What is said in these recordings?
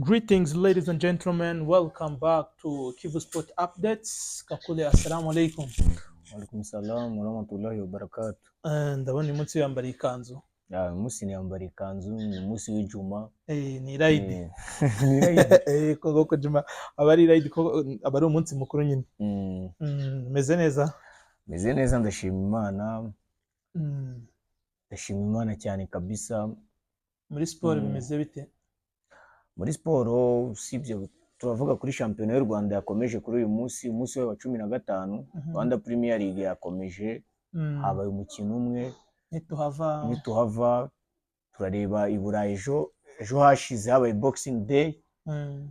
Greetings, ladies and gentlemen. Welcome back to Kivu Sport Updates. Kakule, assalamu alaikum. Alaikum salam warahmatullahi wabarakatuh. Ndabona uyu munsi yambariye ikanzu. Ya, uyu munsi niyambara ikanzu, ni umunsi w'ijuma. Ni Irayidi. Ni Irayidi. Koko juma aba ari Irayidi, ko aba ari umunsi mukuru nyine. Meze neza. Meze neza, ndashima Imana. Ndashima Imana cyane kabisa. Muri siporo bimeze bite? Muri siporo, usibye turavuga kuri shampiyona y'u Rwanda yakomeje kuri uyu munsi, umunsi wayo wa 15. Rwanda Premier League yakomeje, habaye umukino umwe. Nituhava Nituhava turareba i Burayi. Ejo hashize habaye Boxing Day.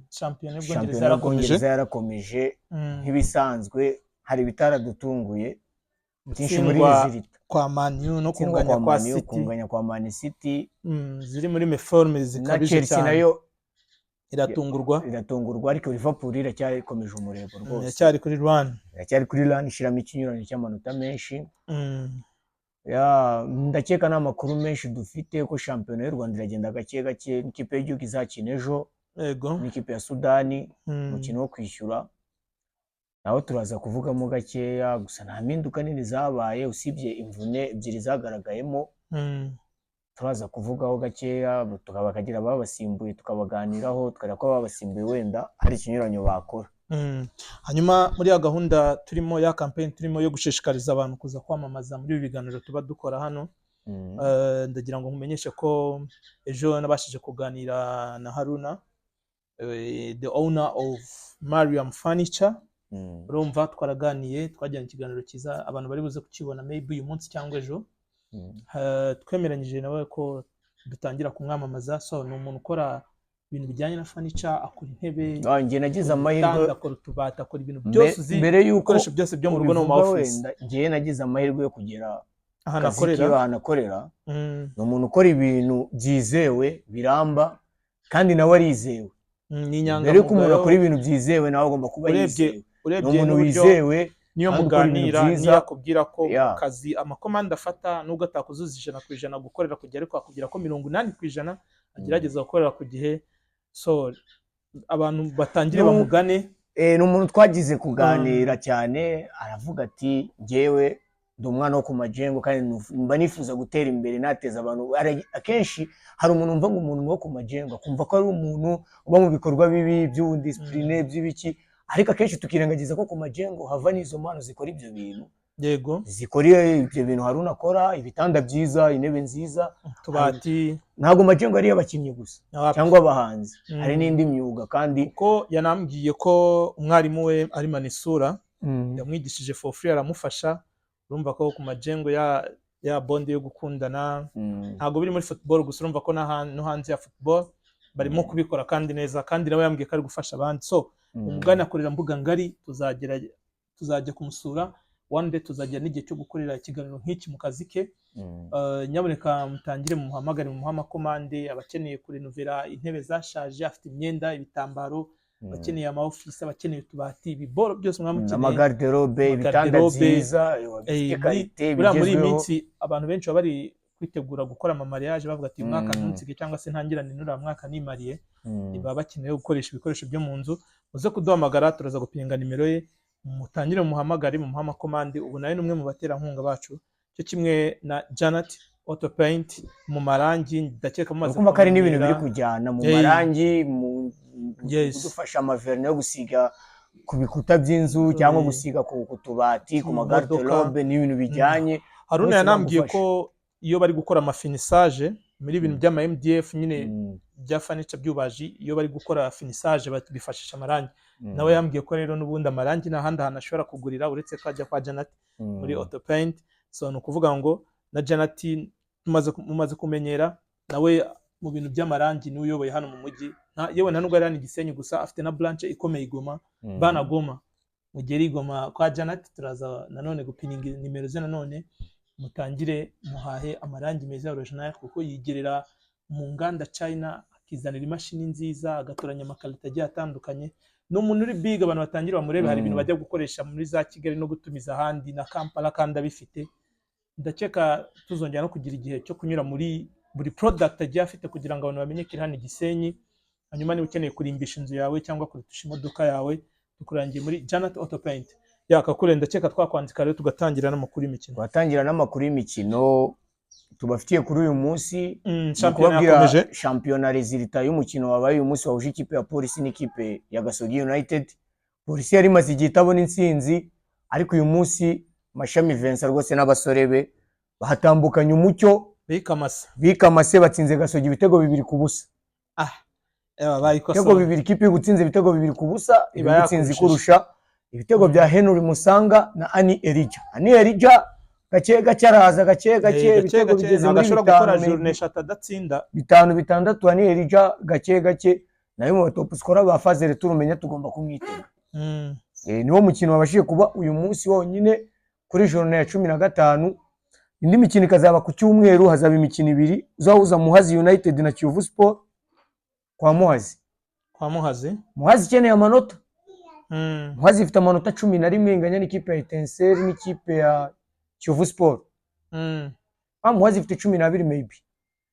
Shampiyona y'Ubwongereza Shampiyona yarakomeje. y'Ubwongereza yarakomeje. Nk'ibisanzwe, hari ibitaradutunguye byinshi muri Gutsindwa résultat. kwa Man U no Gutsindwa kunganya kwa kwa Man U, City. Kunganya kwa Man City. Ziri muri méforme Na zikabije Chelsea cyane. nayo Iratungurwa. iratungurwa, ariko Liverpool iracyarikomeje umurego rwose. Iracyari kuri run. Iracyari kuri run, ishyiramo ikinyuranyo cy'amanota menshi. Ya, ndakeka nta makuru menshi dufite, ko shampiyona y'u Rwanda iragenda gake gake. N'ikipe y'igihugu izakina ejo n'ikipe ya Sudani, umukino wo kwishyura, naho turaza kuvugamo gakeya. Gusa nta mpinduka nini zabaye usibye imvune ebyiri zagaragayemo. Turaza kuvugaho gakeya, bakagira ababasimbuye, tukabaganiraho, tukareba ko ababasimbuye wenda hari ikinyuranyo bakora. Hanyuma muri ya gahunda turimo, ya campaign turimo yo gushishikariza abantu kuza kwamamaza muri ibi biganiro tuba dukora hano, ndagira ngo nkumenyeshe ko ejo nabashije kuganira na Haruna, the owner of Mariam Furniture. Urumva twaraganiye, twagiranye ikiganiro cyiza, abantu bari buze kukibona maybe uyu munsi cyangwa ejo. Twemeranyije nawe ko dutangira kumwamamaza. So ni umuntu ukora ibintu bijyanye na furniture, akora intebe, Ah, njye nagize akora amahirwe ibitanda, akora utubati, akora ibintu byose uzi, mbere y'uko ibikoresho byose byo mu rugo no mu ma ubivuga, office. Wenda njyewe nagize amahirwe yo kugera ahantu kazi akorera. kiwe, ahantu akorera. Ni umuntu ukora ibintu byizewe, biramba, kandi nawe arizewe. Ni Mbere y'uko umuntu inyangamugayo. akora ibintu byizewe, nawe agomba kuba Urebye yizewe. Ni urebye umuntu n'uburyo wizewe niyo kandi ukora ibintu muganira, byiza. niyo akubwira ko mu kazi amakomande afata, nubwo atakuzuza 100% gukorera ku gihe, ariko akubwira ko 80% agerageza gukorera ku gihe. So abantu batangire bamugane. Ni umuntu twagize kuganira cyane, aravuga ati: "Njyewe ndi umwana wo ku majengo kandi mba nifuza gutera imbere, nateza abantu." Akenshi hari umuntu wumva ngo umuntu wo ku majengo, akumva ko ari umuntu uba mu bikorwa bibi by'ubundisipurine by'ibiki, ariko akenshi tukirengagiza ko ku majengo hava n'izo mpano zikora ibyo bintu, zikora ibyo bintu Haruna akora: ibitanda byiza, intebe nziza, utubati. Ntabwo majengo ari iy'abakinnyi gusa cyangwa abahanzi, hari n'indi myuga kandi. Kuko yanambwiye ko umwarimu we ari Manisura, yamwigishije for free, aramufasha. Urumva ko ku majengo ya bond yo gukundana ntabwo biri muri football gusa. Urumva ko no hanze ya football barimo kubikora kandi neza, kandi nawe yambwiye ko ari gufasha abandi. So umugani akorera Mbuga Ngari, tuzagera, tuzajya kumusura one day, tuzagira n'igihe cyo gukorera ikiganiro nk'iki mu kazi ke. Nyamuneka mutangire mumuhamagare, mumuhe amakomande. Abakeneye kurenovera intebe zashaje, afite imyenda, ibitambaro, abakeneye ama office, abakeneye utubati, ibiboro byose mwaba mukeneye, Amagarderobe, ibitanda amagarderobe, byiza bifite qualité, buriya muri iyi bigezweho. minsi abantu benshi baba bari kwitegura gukora amamariage, bavuga ati: "Uyu mwaka ntunsige, cyangwa se ntangirane n'uriya mwaka nimariye." Baba bakeneye gukoresha ibikoresho byo mu nzu. Muze kuduhamagara, turaza gupinga nimero ye, mutangire mumuhamagare, mumuhe amakomande. Ubu nawe ni umwe mu baterankunga bacu, cyo kimwe na Janet Auto Paint mu marangi, ndakeka mumaze Urumva ko ari n'ibintu biri kumenyera. kujyana mu marangi, mu kudufasha, amavernis yo gusiga ku bikuta by'inzu cyangwa gusiga ku tubati, ku Ku magarderobe, ni ibintu bijyanye. Haruna Bose yanambwiye bagufasha. ko iyo bari gukora amafinissage muri ibintu by'ama MDF nyine, bya furniture, by'ubaji, iyo bari gukora finissage bifashisha amarangi. Nawe yambwiye ko rero n'ubundi amarangi nta handi hantu ashobora kugurira uretse ko ajya kwa Janet muri Auto Paint. So ni ukuvuga ngo na Janet mumaze kumenyera, nawe mu bintu by'amarangi niwe uyoboye hano mu mujyi. Yewe nta nubwo ari hano i Gisenyi gusa, afite na branch ikomeye i Goma. Bana Goma, mugere i Goma kwa Janet, turaza nanone gupininga nimero ze, nanone mutangire muhahe amarangi meza ya original, kuko yigerera mu nganda China, akizanira imashini nziza, agatoranya amakarito agiye atandukanye. Ni umuntu uri big, abantu batangira bamurebe. Hari ibintu bajya gukoresha muri za Kigali no gutumiza ahandi na Kampala kandi abifite. Ndakeka tuzongera no kugira igihe cyo kunyura muri buri product agiye afite kugira ngo abantu bamenye ko iri hano i Gisenyi. Hanyuma niba ukeneye kurimbisha inzu yawe cyangwa kurutisha imodoka yawe, tukurangiye muri Janet Auto Paint. Yakakure, ndakeka twakwandika rero tugatangira n'amakuru y'imikino. Twatangira n'amakuru y'imikino tubafitiye kuri uyu munsi. Ni Shampiyona kubabwira yakomeje. Shampiyona, résultat y'umukino wabaye uyu munsi wahuje ikipe ya Polisi n'ikipe ya Gasogi United. Polisi yari imaze igihe itabona intsinzi, ariko uyu munsi Mashami Vincent rwose n'abasore be bahatambukanye umucyo. Bikamasa. Bikamase, batsinze Gasogi ibitego 2-0. Ewa, Ibitego bayikosora. bibiri. Ikipe gutsinze ibitego 2-0 iba iba igutsinze yakurushije. Ikurusha ibitego bya Henry Musanga na Ani Elija. Ani Elija gake gake araza, gake gake gake ibitego gake bigeze ntabwo muri ashobora gukora 5 maybe. journée 3 adatsinda. 5, 6. Ani Elija gake gake nayo mu top scorer ba phase retour, umenya tugomba kumwitega. Niwo mukino wabashije kuba uyu munsi wonyine kuri journée ya 15. Indi mikino ikazaba ku cyumweru, hazaba imikino ibiri uzahuza Muhazi United na Kiyovu Sport kwa Muhazi. Kwa Muhazi. Muhazi ikeneye amanota. Muhazi ifite amanota 11, inganya n'ikipe ya Etincelle n'ikipe ya Kiyovu Sport. Muhazi ifite 12 maybe.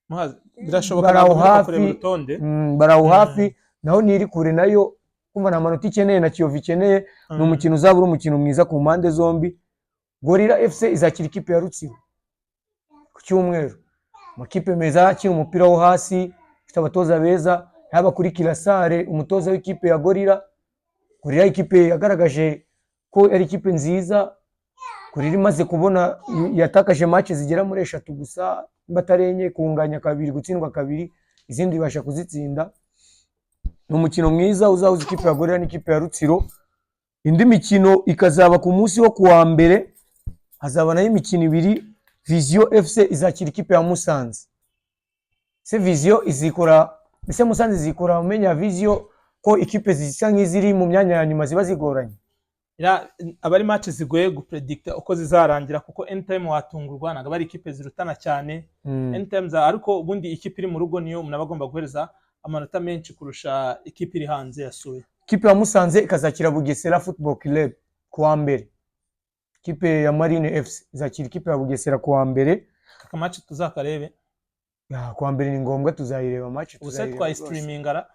Muhazi birashoboka. Bari aho Ntabwo mperuka hafi. kureba urutonde. Bari aho hafi, naho ntiri kure nayo, kumva nta manota ikeneye na Kiyovu ikeneye. Ni umukino uzaba uri umukino mwiza ku mpande zombi. Gorilla FC izakira ikipe ya Rutsiro ku cyumweru. Amakipe meza akina umupira wo hasi, ifite abatoza beza, yaba kuri Kirasare umutoza w'ikipe ya Gorilla. Gorilla ikipe yagaragaje ko ari ikipe nziza. Gorilla imaze kubona, yatakaje match zigera muri 3 gusa, niba atari enye, kunganya kabiri, gutsindwa kabiri, izindi ibasha kuzitsinda. Ni umukino mwiza uzahuza ikipe ya Gorilla n'ikipe ya Rutsiro. Indi mikino ikazaba ku munsi wo kuwa mbere, hazaba nayo imikino ibiri. Vision FC izakira ikipe ya Musanze. Se Vision izikora, ese Musanze izikora? Umenya Vision ko ikipe zisa nk'iziri mu myanya ya nyuma ziba zigoranye. Aba ari match zigoye gupredicta uko zizarangira, kuko anytime watungurwa, ntabwo aba ari ikipe zirutana cyane. Anytime ariko ubundi ikipe iri mu rugo niyo umuntu aba agomba guhereza amanota menshi kurusha ikipe iri hanze yasuye. Ikipe ya Musanze ikazakira Bugesera Football Club ku wa mbere. Ikipe ya Marine FC izakira ikipe ya Bugesera ku wa mbere. Aka match tuzakarebe. Ya, ku wa mbere ni ngombwa, tuzayireba match. Ubu se Tuzayireba rwose. twayistreamingara?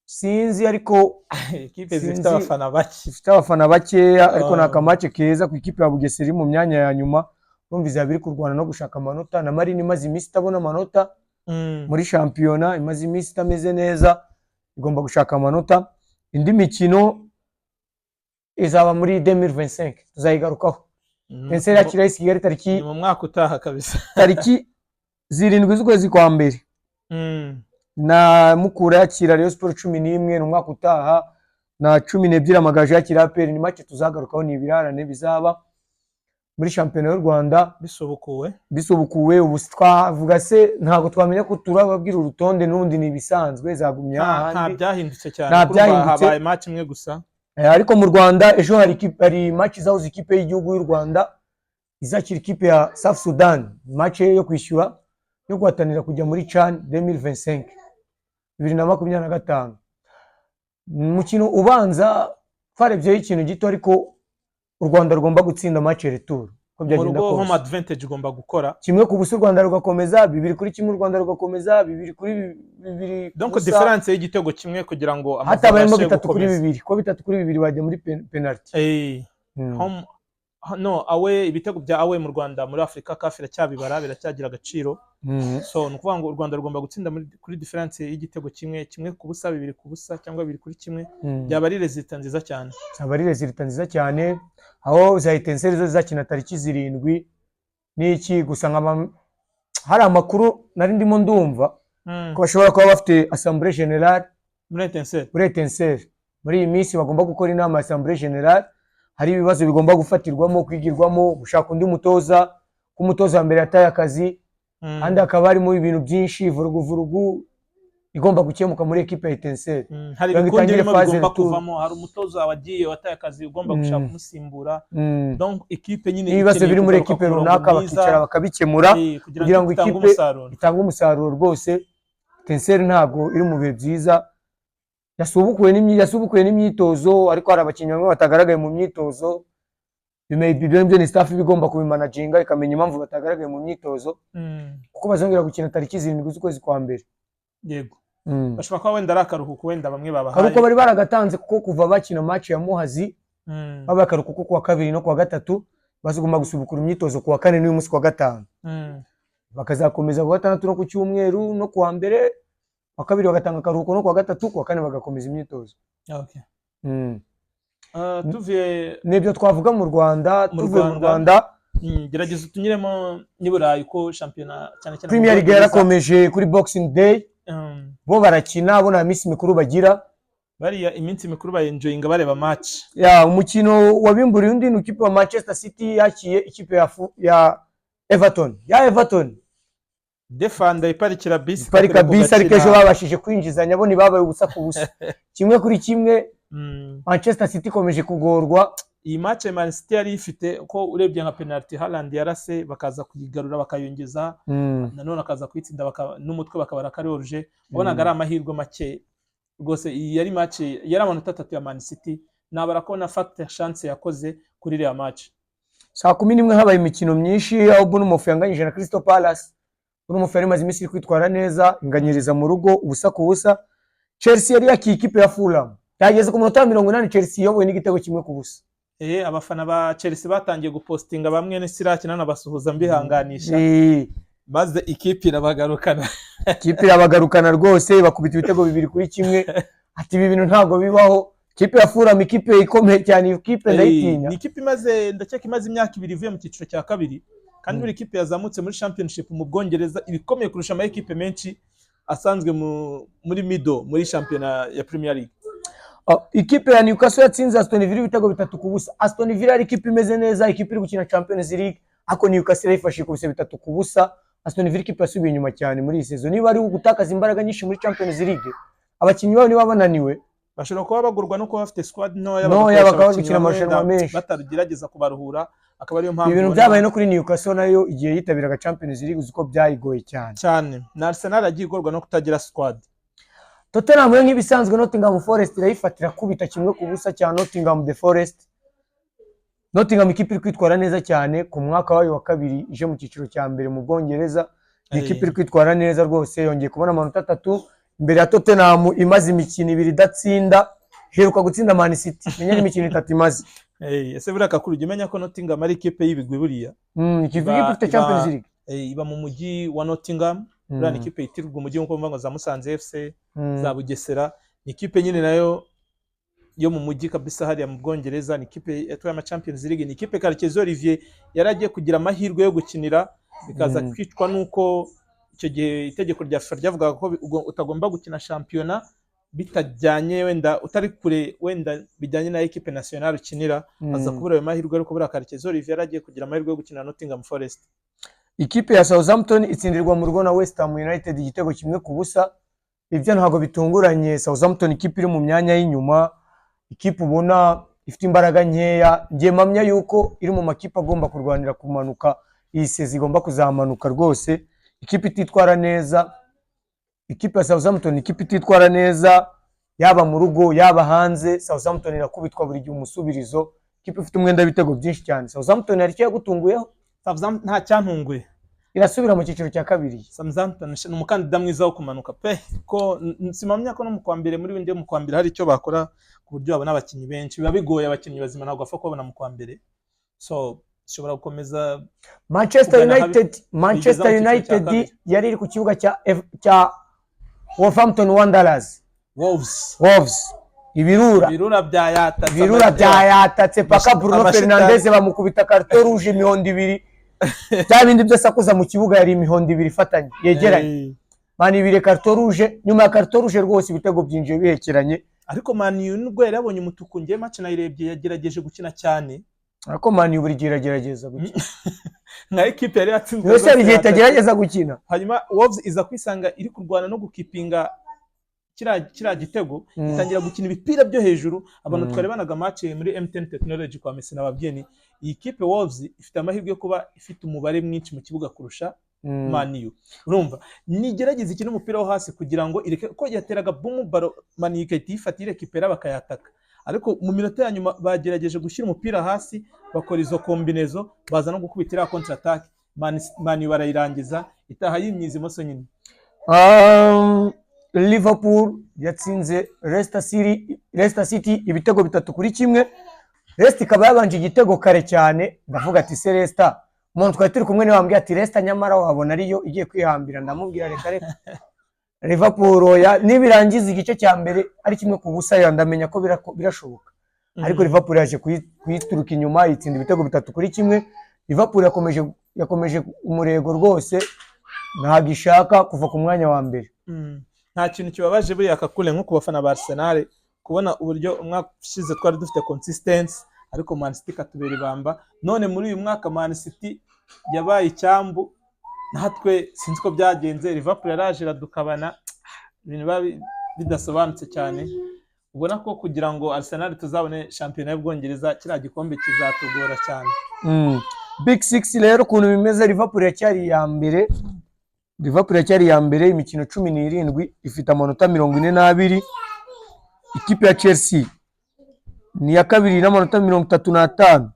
Sinzi, ariko Ikipe zifite Sinzi. abafana bake. Zifite abafana bakeya, ariko ni akamatch keza ku ikipe ya Bugesera iri mu myanya ya nyuma, urumva izaba iri kurwana no gushaka amanota, na Marine imaze iminsi itabona amanota muri shampiyona, imaze iminsi itameze neza, igomba gushaka amanota. Indi mikino izaba muri 2025, tuzayigarukaho. Etincelles yakira AS Kigali tariki Ni mu mwaka utaha kabisa. tariki 7 z'ukwezi kwa mbere, na Mukura yakira Rayon Sport 11, ni umwaka utaha, na 12 Amagaju yakira APR. Ni match tuzagarukaho, ni ibirarane bizaba muri shampiyona y'u Rwanda. Bisubukuwe. Bisubukuwe. Ubu twavuga se, ntabwo twamenya ko turababwira urutonde n'ubundi ni ibisanzwe, zagumye nta hahandi. Byahindutse cyane. Nta Urumva byahindutse. habaye match imwe gusa. Ariko mu Rwanda ejo hari match izahuza ikipe y'igihugu y'u Rwanda izakira ikipe ya South Sudan, match yo kwishyura yo guhatanira kujya muri CHAN 2025, 2025. Umukino ubanza twarebyeho ikintu gito, ariko u Rwanda rugomba gutsinda match retour uko Mu byagenda rugo home kose. advantage igomba gukora. 1-0 u Rwanda rugakomeza, 2-1 u Rwanda rugakomeza, 2-2 Donc busa. différence y'igitego kimwe kugira ngo Amavubi Hatabayemo abashe 3-2, gukomeza. ko 3-2 bajya muri penalty. Home no away, ibitego bya away mu Rwanda muri Afurika CAF iracyabibara, biracyagira agaciro. So ni ukuvuga ngo u Rwanda rugomba gutsinda kuri différence y'igitego kimwe, 1-0, 2-0 cyangwa 2-1. Byaba ari résultat nziza cyane. Zaba ari résultat nziza cyane. Aho za Etincelles zo zizakina tariki 7 n'iki gusa, nkaba hari amakuru nari ndimo ndumva ko bashobora kuba bafite assemblée générale. Muri Etincelle? Muri Etincelles muri iyi minsi bagomba gukora inama ya assemblée générale, hari ibibazo bigomba gufatirwamo, kwigirwamo, gushaka undi mutoza, ko umutoza wa mbere yataye akazi, kandi hakaba harimo ibintu byinshi, vuruguvurugu igomba gukemuka muri ekipe ya Etincelles Hari kugira ngo ibikundi itangire birimo phase bigomba retour. kuvamo, hari umutoza wagiye wataye akazi ugomba gushaka umusimbura. Donc ikipe nyine n'ibibazo ikeneye biri muri kugaruka ekipe ku murongo runaka mwiza, bakicara bakabikemura kugira kugira ngo ngo itange ikipe umusaruro. Itanga umusaruro rwose. Etincelles ntabwo iri mu bihe byiza, yasubukuwe n'imyitozo, ariko hari abakinnyi bamwe batagaragaye mu myitozo. Maybe ibyo ngibyo ni staff iba igomba kubimanaginga, ikamenya impamvu batagaragaye mu myitozo, kuko bazongera gukina tariki 7 z'ukwezi kwa mbere. Yego. Bashobora kuba wenda ari akaruhuko wenda bamwe babahaye. Karuhuko bari baragatanze, kuko kuva bakina match ya Muhazi babaye akaruhuko ko kuwa kabiri no kuwa gatatu, bazigomba gusubukura imyitozo kuwa kane n'uyu munsi kuwa gatanu, bakazakomeza kuwa gatandatu no ku cyumweru no kuwa mbere. Kuwa kabiri bagatanga akaruhuko, no kuwa gatatu, kuwa kane bagakomeza imyitozo. Tuvuye Nibyo twavuga mu Rwanda. Mu Tuvuye mu Rwanda. Rwanda, Gerageza utunyuremo n'i Burayi ko shampiyona cyane cyane mu Premier League Bwongereza. yarakomeje kuri Boxing Day. Bo barakina, bo nta minsi mikuru bagira. Bariya iminsi mikuru bayenjoyinga bareba match. Ya, umukino wabimburiye undi ni ikipe wa Manchester City yakiye ikipe ya Everton, ya Everton. Defanda iparikira bisi. Iparika ikakwereka bisi, ariko ejo ugakina. babashije kwinjizanya, bo ntibabaye ubusa ku busa, 1-1. Manchester City ikomeje kugorwa. Iyi match Man City yari ifite ko urebye nka penalty Haaland yarase, bakaza kuyigarura bakayongeza, nanone akaza kuyitsinda n'umutwe bakabara ko ari hors-jeu, wabonaga ari amahirwe make rwose. Iyi yari match yari amanota 3 ya Man City, nabara ko na facteur chance yakoze kuri iriya match. Saa 11 habaye imikino myinshi, aho Bournemouth yanganyije na Crystal Palace. Bournemouth yari imaze iminsi iri kwitwara neza, inganyiriza mu rugo 0-0. Chelsea yari yakiye ikipe ya Fulham, yageze ku munota wa 80 Chelsea iyobowe n'igitego 1-0. Abafana ba Chelsea batangiye gupostinga bamwe n'Isiraki, nanabasuhuza mbihanganisha, maze ikipe irabagarukana. Ikipe irabagarukana rwose, bakubita ibitego 2-1. Ati ibi bintu ntabwo bibaho. Ikipe ya Fulham, ikipe ikomeye cyane, iyi kipe ndayitinya. Ni ikipe imaze, ndakeka imaze imyaka 2 ivuye mu cyiciro cya kabiri, kandi buri kipe yazamutse muri Championship mu Bwongereza ibikomeye kurusha ama ekipe menshi asanzwe muri middle muri shampiyona ya Premier League. Oh, ikipe ya Newcastle yatsinze Aston Villa ibitego 3-0. Aston Villa ari ikipe imeze neza, ikipe iri gukina Champions League, ariko Newcastle yayifashe ikubise 3-0. Aston Villa ikipe yasubiye inyuma cyane muri iyi season. Niba ari gutakaza imbaraga nyinshi muri Champions League, abakinnyi babo niba bananiwe, Bashobora kuba bagurwa no kuba bafite squad ntoya, ntoya, bagakoresha bakaba abakinnyi gukina bamwe amarushanwa wenda menshi. Batagerageza kubaruhura, akaba ariyo mpamvu Ibintu ubona. byabaye no kuri Newcastle nayo igihe yitabiraga Champions League, uzi ko byayigoye cyane. Cyane, na Arsenal yagiye igorwa no kutagira squad. Tottenham yo nk'ibisanzwe, Nottingham Forest irayifatira kubita 1-0 cya Nottingham the Forest. Nottingham ikipe iri kwitwara neza cyane ku mwaka wayo wa kabiri ije mu cyiciro cya mbere mu Bwongereza. Ni ikipe iri kwitwara neza rwose, yongeye kubona amanota 3 imbere ya Tottenham imaze imikino 2 idatsinda, iheruka gutsinda Man City. Menya n'imikino 3 imaze. Ese buriya kakuru, ujya umenya ko Nottingham ari ikipe y'ibigwi buriya? Ikipe ifite Champions League. Iba mu mujyi wa Nottingham. Buriya ni ikipe yitirirwa umujyi nk'uko mvuga ngo za Musanze FC, za Bugesera. Ni ikipe nyine nayo yo mu mujyi kabisa hariya mu Bwongereza. Ni ikipe yatwaye ama Champions League, ni ikipe Karekezi Olivier yari agiye kugira amahirwe yo gukinira, bikaza kwicwa n'uko icyo gihe itegeko rya FIFA ryavugaga ko utagomba gukina shampiyona bitajyanye wenda utari kure wenda bijyanye na équipe nationale ukinira, aza kubura ayo mahirwe. Ariko buriya Karekezi Olivier yari agiye kugira amahirwe yo gukina Nottingham Forest. Ikipe ya Southampton itsindirwa mu rugo na West Ham United igitego 1-0. Ibyo ntabwo bitunguranye. Southampton ikipe iri mu myanya y'inyuma, ikipe ubona ifite imbaraga nkeya. Ngiye mpamya yuko iri mu makipe agomba kurwanira kumanuka iyi season, igomba kuzamanuka rwose. Ikipe ititwara neza, ikipe ya Southampton, ikipe ititwara neza yaba mu rugo yaba hanze. Southampton irakubitwa buri gihe umusubirizo, ikipe ifite umwenda w'ibitego byinshi cyane. Southampton hari icyo yagutunguyeho? Southampton nta cyantunguye. Irasubira mu cyiciro cya kabiri. Southampton ni umukandida mwiza wo kumanuka pe, ko simpamya ko no mu kwa mbere, muri windi yo mu kwa mbere, hari icyo bakora ku buryo babona abakinnyi benshi. Biba bigoye, abakinnyi bazima ntabwo bapfa kubabona mu kwa mbere, so ishobora gukomeza Manchester kugana habi United, Manchester bigeza mu cyiciro cya United kabiri. yari iri ku kibuga cya Wolverhampton Wanderers. Wolves. Wolves, ibirura. Ibirura byayatatse. Ibirura byayatatse paka Bruno Fernandes bamukubita carton rouge, imihondo ibiri. Bya bindi byose akuza mu kibuga yari imihondo ibiri ifatanye yegeranye. Man ibiri carton rouge, nyuma ya carton rouge rwose ibitego byinjiye bihekeranye. Ariko Man U nubwo yari yabonye umutuku, ngewe match nayirebye yagerageje gukina cyane. Ariko Man U buri gihe iragerageza gukina. Nka ekipe yari yatsinzwe Yose hari igihe rwose itagerageza gukina. Hanyuma Wolves iza kwisanga iri kurwana no gukipinga kiriya gitego, itangira gukina ibipira byo hejuru. Abantu twarebanaga match muri MTN Technology kwa Messi nababwiye ni iyi kipe Wolves ifite amahirwe yo kuba ifite umubare mwinshi mu kibuga kurusha Man U. Urumva nigerageza ikina umupira wo hasi kugira ngo ireke ko yateraga bumu ballon, Man U igahita iyifata irekipera bakayataka. Ariko mu minota ya nyuma bagerageje gushyira umupira hasi, bakora izo combinaison, baza no gukubita iriya contre attaque, Man U barayirangiza itaha yimyiza imoso nyine. Liverpool yatsinze Leicester City ibitego 3-1. Leicester ikaba yabanje igitego kare cyane. Ndavuga ati: "Se Leicester?" Umuntu twari turi kumwe niwe wambwiye ati: "Leicester nyamara wabona ariyo igiye kwihambira." Ndamubwira: "Reka reka, Liverpool oya, nibirangiza igice cya mbere ari 1-0 ya ndamenya ko birashoboka." Ariko Liverpool yaje kuyituruka inyuma, yitsinda ibitego 3-1. Liverpool yakomeje umurego rwose, ntabwo ishaka kuva ku mwanya wa mbere. Nta kintu kibabaje buriya kakule nko ku bafana ba Arsenal kubona uburyo umwaka ushize twari dufite consistency, ariko Man City ikatubera ibamba. None muri uyu mwaka Man City yabaye icyambu, natwe sinzi ko byagenze. Liverpool yaraje iradukabana, ibintu biba bidasobanutse cyane. Ubona ko kugira ngo Arsenal tuzabone shampiyona y'Ubwongereza, kiriya gikombe kizatugora cyane. Big Six rero ukuntu bimeze, Liverpool iracyari iya mbere. Liverpool iracyari iya mbere, imikino 17, ifite amanota 42. Ikipe ya Chelsea ni iya kabiri n'amanota 35,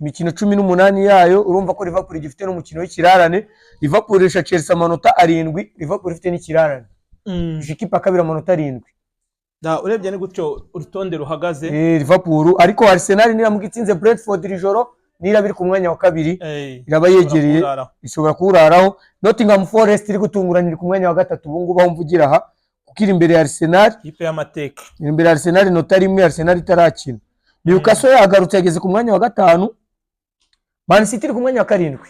imikino 18 yayo. Urumva ko Liverpool igifite n'umukino w'ikirarane. Liverpool irusha Chelsea amanota 7, Liverpool ifite n'ikirarane. Irusha ikipe ya kabiri amanota 7. Urebye ni gutyo urutonde ruhagaze. Liverpool, ariko Arsenal niramuka itsinze Brentford iri joro, niraba iri ku mwanya wa kabiri, iraba yegereye, kuraraho. Ishobora kuwuraraho. Nottingham Forest iri gutungurana, iri ku mwanya wa gatatu ubu ngubu aho mvugira aha, kuko iri imbere ya Arsenal. Ikipe y'amateka. Iri imbere ya Arsenal inota rimwe, Arsenal itarakina. Newcastle yagarutse, yageze ku mwanya wa gatanu. Man City iri ku mwanya wa karindwi.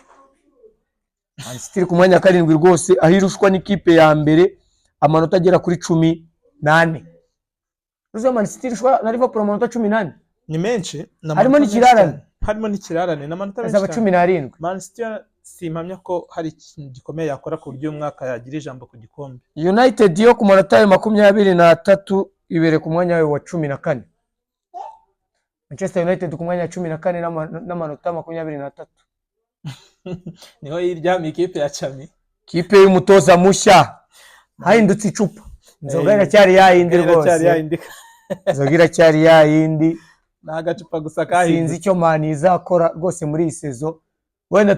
Man City iri ku mwanya wa karindwi rwose, aho irushwa n'ikipe ya mbere amanota agera kuri 14. Uzi Man City irushwa na Liverpool amanota 14? Ni menshi, ni Harimo amanota menshi n'ikirarane. cyane. Harimo n'ikirarane, ni amanota menshi azaba cyane. 17. Man City yo simpamya ko hari ikintu gikomeye yakora ku buryo uyu mwaka yagira ijambo ku gikombe. United yo ku manota yayo 23 ibereye ku mwanya wayo wa 14. Manchester United ku mwanya wa 14 n'amanota 23. Niho yiryamiye ikipe ya Chami. Kipe y'umutoza mushya, hahindutse icupa, inzoga iracyari yayindi Iracyari rwose. yayindi. Inzoga iracyari yayindi. Ni agacupa gusa Sinzi kahindutse. icyo Man izakora rwose muri iyi saison. Wenda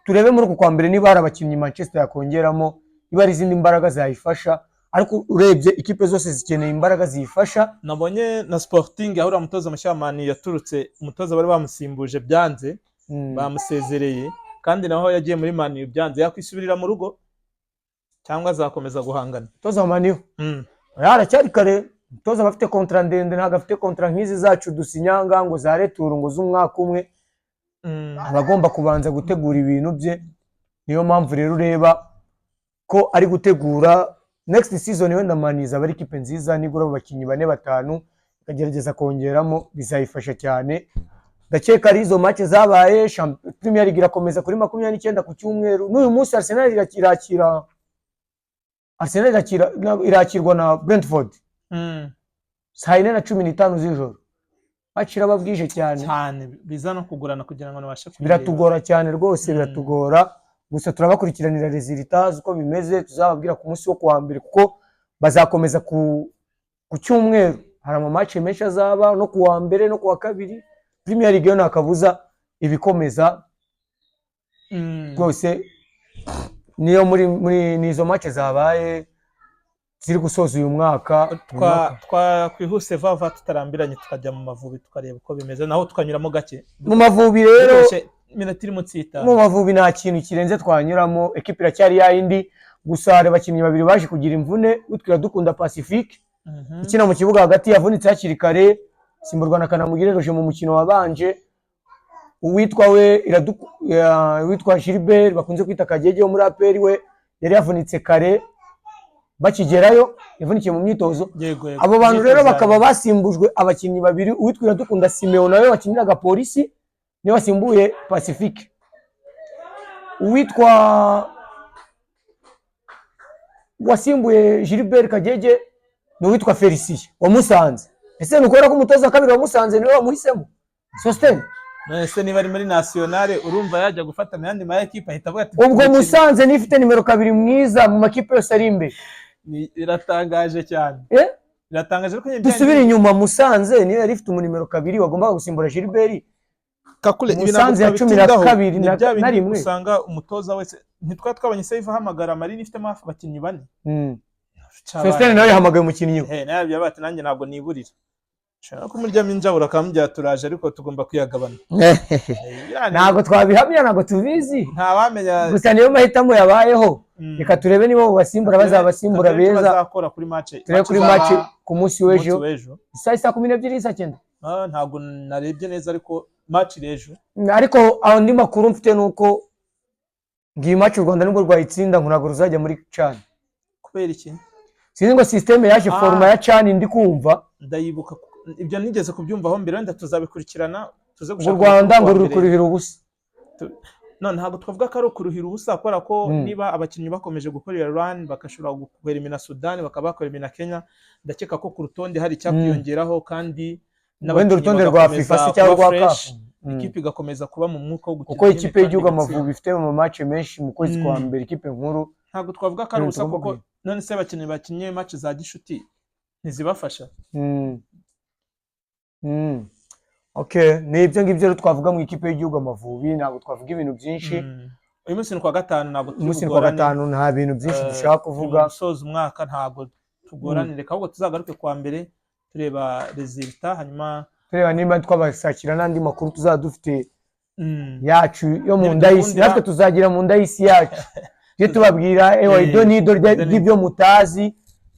turebe muri uku kwa mbere niba hari abakinnyi Manchester yakongeramo, niba hari izindi mbaraga zayifasha. Ariko urebye ikipe zose zikeneye imbaraga ziyifasha. Nabonye na Sporting, aho uriya mutoza mushya wa Man yaturutse, umutoza bari bamusimbuje byanze, bamusezereye, kandi naho yagiye muri Man byanze. Yakwisubirira mu rugo cyangwa azakomeza guhangana? Umutoza wa Man U? Haracyari kare. Umutoza aba afite contrat ndende, ntabwo afite contrat nk'izi zacu dusinyanga ngo za retour, ngo z'umwaka umwe. Aba agomba kubanza gutegura ibintu bye. Niyo mpamvu rero ureba ko ari gutegura next season. Wenda Man izaba ari ikipe nziza, nigura abo bakinnyi bane batanu, ikagerageza kongeramo, bizayifasha cyane. Ndakeka ari izo match zabaye. Premier League irakomeza kuri 29 ku cyumweru. N'uyu munsi Arsenal irakira, Arsenal irakirwa na Brentford saa 4:15 z'ijoro. Match iraba bwije cyane. Cyane, biza no kugurana kugira ngo nabashe kuyireba. Biratugora cyane rwose. Biratugora, gusa turabakurikiranira résultats uko bimeze, tuzababwira ku munsi wo kuwa mbere, kuko bazakomeza ku cyumweru. Hari ama match menshi azaba no ku wa mbere no ku wa kabiri. Premier League yo nta kabuza ibikomeza rwose. Niyo muri nizo match zabaye ziri gusoza uyu mwaka. Twakwihuse vava tutarambiranye, tukajya mu Mavubi, tukareba uko bimeze naho, tukanyuramo gake. Mu Mavubi rero, Dukoreshe iminota iri munsi y'itanu. Mu Mavubi nta kintu kirenze twanyuramo, ekipe iracyari yayindi. Gusa hari abakinnyi babiri baje kugira imvune. Witwa Iradukunda Pacifique ukina mu kibuga hagati yavunitse hakiri kare, simburwa na Kanamugire Roger mu mukino wabanje. Uwitwa we witwa Gilbert bakunze kwita Kagege wo muri APR, we yari yavunitse kare bakigerayo, yavunikiye mu myitozo. Yego yego. Abo bantu rero Imyitozo bakaba yawe. basimbujwe abakinnyi babiri. Uwitwa Iradukunda Simeon nawe wakiniraga Polisi niwe wasimbuye Pacifique. Uwitwa wasimbuye Gilbert Kagege ni uwitwa Felicien wa Musanze. Ese ni ukubera ko umutoza wa kabiri wa Musanze niwe wamuhisemo, Sostene? None se niba ari muri nationale, urumva yajya gufata mu yandi ma ekipe ahita avuga ati Ubwo "Umukinnyi." Musanze niyo ifite nimero 2 mwiza mu makipe yose ari imbere. Biratangaje cyane. Eh? Biratangaje, ariko nyine Dusubire inyuma, Musanze niyo yari ifite umunimero 2 wagombaga gusimbura Gilbert. Kakule, ibi Musanze ntabwo ya cumi na twabitindaho. kabiri Ni bya na bindi rimwe. usanga umutoza wese, ntitwari twabonye Save ahamagara Marine ifitemo hafi abakinnyi bane? Sosthene nawe yahamagaye umukinnyi we. Nawe yabaye ati nanjye ntabwo niburira, ushobora no kumuryamo injabura akamubwira turaje, ariko tugomba kuyagabana. Ntabwo twabihamya, ntabwo tubizi. Ntawamenya. Gusa niyo mahitamo yabayeho. Reka turebe niba abo basimbura bazabasimbura Turebe icyo beza. bazakora kuri match. Turebe kuri match ku munsi w'ejo. W'ejo. Isaha 12, saa 9. Ah, ntabwo narebye neza, ariko match iri ejo. Ariko andi makuru mfite ni uko ngo iyi match u Rwanda nubwo rwayitsinda ngo ntabwo ruzajya muri CHAN. Kubera iki? Sinzi ngo système yaje, Ah. format ya CHAN ndi kumva. Ndayibuka, ibyo nigeze kubyumvaho mbere, wenda tuzabikurikirana tuze ngo u gushaka Rwanda ngo amakuru ruri kuwa mbere. kuruhira ubusa. No, ntabwo twavuga ko ari ukuruhira ubusa, kubera ko niba abakinnyi bakomeje gukorera run, bagashobora kwerimina Sudani, bakaba bakorimina Kenya, ndakeka ko ku rutonde hari icyakwiyongeraho, kandi Wenda urutonde rwa bagakomeza FIFA se cyangwa kuba rwa CAF. fresh, ikipe igakomeza kuba mu mwuka wo gukina Kuko nyine ikipe kandi y'igihugu igatsinda. Amavubi ifite mu match menshi mu kwezi kwa mbere, ikipe nkuru. Ntabwo twavuga ko ari Ibintu ubusa, tugomba kuko kwiga. none se abakinnyi bakinnye match za gishuti ntizibafasha? Okay, ni ibyo ngibyo rero twavuga mu ikipe y'igihugu Amavubi, ntabwo twavuga ibintu byinshi. Uyu munsi ni kuwa gatanu, ntabwo turi Umunsi ni kuwa bugorane. gatanu, nta bintu byinshi dushaka kuvuga. Turi mu gusoza umwaka, ntabwo tugoranire, reka ahubwo tuzagaruke kuwa mbere tureba résultat, hanyuma tureba niba twabashakira n'andi makuru tuzaba dufite yacu yo mu nda y'isi. Natwe tuzagira mu nda y'isi yacu, tujye tubabwira ewa ido n'ido ry'ibyo mutazi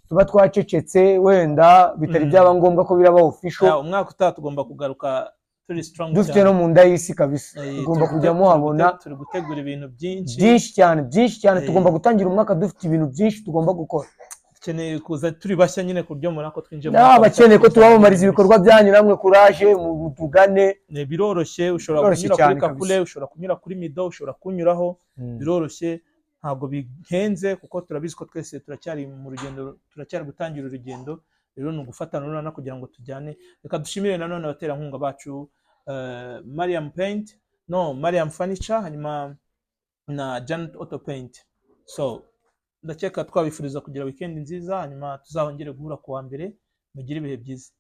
tuba twacecetse, wenda bitari byaba ngombwa ko biraba official. Ya, umwaka utaha tugomba kugaruka turi strong Dufite cyane. no mu nda y'isi kabisa, tugomba kujya muhabona. Turi gutegura ibintu byinshi. Byinshi cyane, byinshi cyane. Tugomba gutangira umwaka dufite ibintu byinshi tugomba gukora. Dukeneye kuza turi bashya nyine, ku buryo mubona ko twinjiye mu Nawe mwaka abakeneye ko mushya. tubamamariza ibikorwa byanyu, namwe kuraje mutugane. Biroroshye, ushobora Biroroshye kunyura cyane kuri Kakule, kabisa. ushobora kunyura kuri Mido, ushobora kunyuraho. Biroroshye, ntabwo bihenze, kuko turabizi ko twese turacyari mu rugendo, turacyari gutangira urugendo. Rero ni ugufatana urunana kugira ngo tujyane. Reka dushimire nanone abaterankunga bacu, Mariam Paint, no Mariam Furniture, hanyuma na Janet Auto Paint. So ndakeka twabifuriza kugira weekend nziza, hanyuma tuzahongere guhura ku wa mbere. Mugire ibihe byiza.